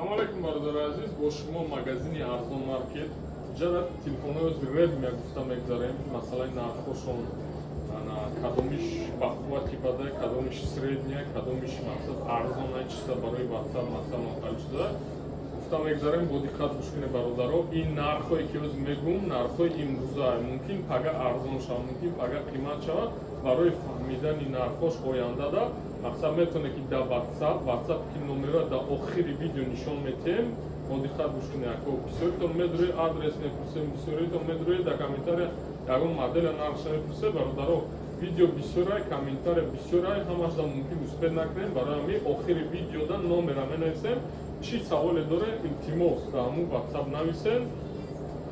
Салому алейкум, бародари азиз, бо шумо магазини Арзон Маркет. Ҷада телефонҳои Redmi гуфта мегзарем, масъалаи нархҳошон, кадомиш ба қуввати бадай, кадомиш средняя, кадомиш, мақсад, арзона, чиза барои WhatsApp, мақсад, мақал чиза гуфта мегзарем. Бо диққат гӯш кунед, бародаро. Ин нархҳое ки ҳозир мегӯм, нархҳои имрӯза, мумкин пага арзон шавад, мумкин пага қимат шавад. Барои фаҳмидани нархҳош ояндада, мақсад, метавонед, ки дар WhatsApp, ки номеро дар охири видео нишон метиҳем, бо диққат гӯш кунед. Ако бисёритон медуред, адрес мепурсем, бисёритон медуред, дар комментария ягон модела нархша мепурсед. Бародаро, видео бисёрай, комментария бисёрай, ҳамашда мумкин успеть накунем. Барои ҳамин охири видеода номера менависем. Чӣ саволе доред, илтимос, дар ҳамун WhatsApp нависем,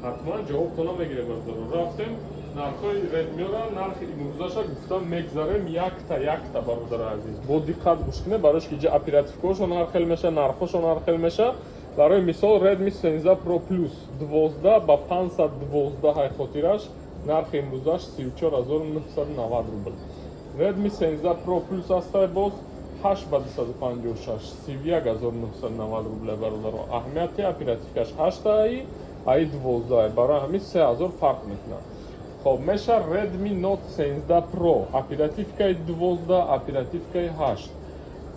ҳатман ҷавобтона мегирем. Бародаро, рафтем, нархҳои Редмиора, нархи имрӯзаша гуфта мегзарем якта якта. Бародари азиз, бо диққат гӯш кунед, барои ки иҷа оперативкаҳошон ҳар хел меша, нархҳошон ҳар хел меша. Барои мисол, Redmi 13 Pro Plus 12 ба 512 ҳай хотираш, нархи имрӯзаш 34 990 рубл. Redmi 13 Pro Plus ҳастай боз 8 ба 256, 31 990 рубля. Бародаро, аҳамияти оперативкаш 8-таи, аи 12, барои ҳамин 3000 фарқ мекунад. Хоб, меша Redmi Note 13 Pro, оперативкаи 12, оперативкаи 8,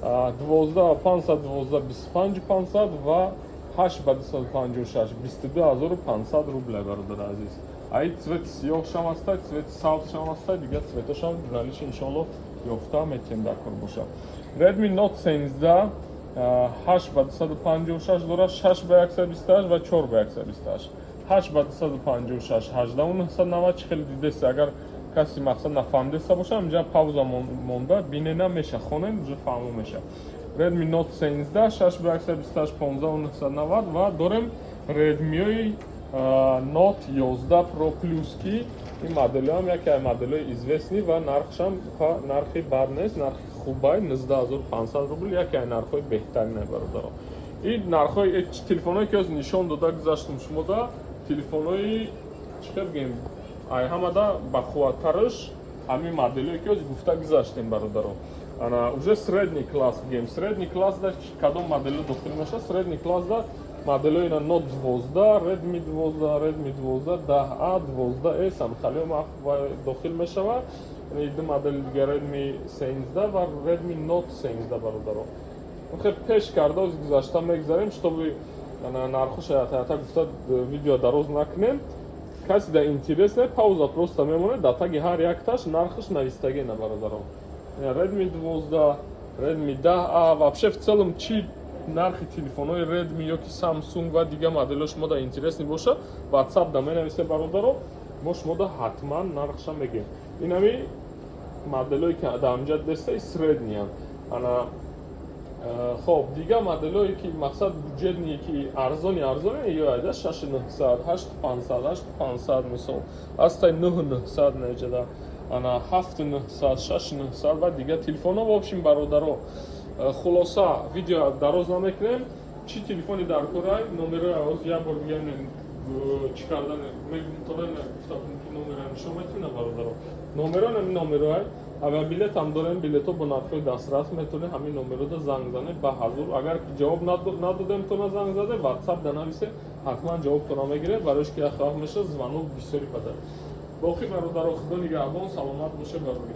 12 ба 512, 25 500 ва 8 ба 256, 22 500 рубля. Бародари азиз, аи цвети сиёҳшам ҳастай, цвети сабзшам ҳастай, дигар цветошам наличии иншоалло ёфта метиҳем, дар кор боша. Redmi Note 13 8 ба 256 дорад, 6 ба 128 ва 4 ба 128. 8 ба 256, 18 990. Чӣ хеле дидест, агар каси, мақсад, нафаҳмидеста боша, инҷа пауза монда бинена меша, хонем, уже фаҳмо меша. Redmi Note 13 6 ба 128, 15 990. Ва дорем Redmi Note 11 Pro Plus, ки ин моделҳоам яке аз моделҳои известный ва нархшам нархи бад нест, нархи хубай, 19 500 рубл, яке аз нархҳои беҳтарине, бародаро. Ин нархҳои телефонҳое ки ҳозир нишон дода гузаштум шумода, телефонҳои, чӣ хел бигем, ай ҳамада бақувваттараш ҳамин моделҳое ки ҳозир гуфта гузаштем, бародаро. Ана уже средний класс бигем. Средний классда кадом моделҳо дохил мешавад? Средний классда моделҳои на Note 12, Redmi 12, Redmi 12, 10A, 12S ҳамхалио дохил мешавад. Яъне ду модели дига, Redmi 13 ва Redmi Note 13. Бародаро, хел пеш карда ҳозир гузашта мегзарем, чтобы нархоша ята гуфта видео дароз накунем. Каси да интересне, пауза просто мемонед, дар таги ҳар якташ нархаш навистагӣ на, бародаро. Redmi 12, Redmi 10A, вообще в целом чи нархи телефонҳои Redmi ёки Samsung ва дигар моделҳо шумо да интересный боша, WhatsApp да менависед, бародаро, мо шумо да ҳатман нархша мегӯем. Инами моделҳое ки дар ҳамҷа дестаи средниян. Ана хоб, дигар моделҳое ки, мақсад, бюджетные, ки арзони арзоне, ё айда 6900, 8500, 8500, мисол, ҳастай 9900 неҷада, ана 7900, 6900 ва дигар телефонҳо. В общем, бародаро, хулоса, видео дароз намекунем. Чӣ телефони дар корай, номерои ҳозир як бор дига чӣ кардан метавонем, гуфта будем, ки номера нишон метавонем. Бародаро, номеро нами номероай, авиабилет ҳам дорем, билетҳо бо нархҳои дастрас. Метавонед ҳамин номерода занг занед ба ҳазур. Агар ки ҷавоб надодем, тона занг заде, WhatsApp да нависе, ҳатман ҷавобтона мегиред, бароиш ки як вақт меша звонок бисёри бада. Боқӣ, бародаро, худо нигаҳбон, саломат боше, барори.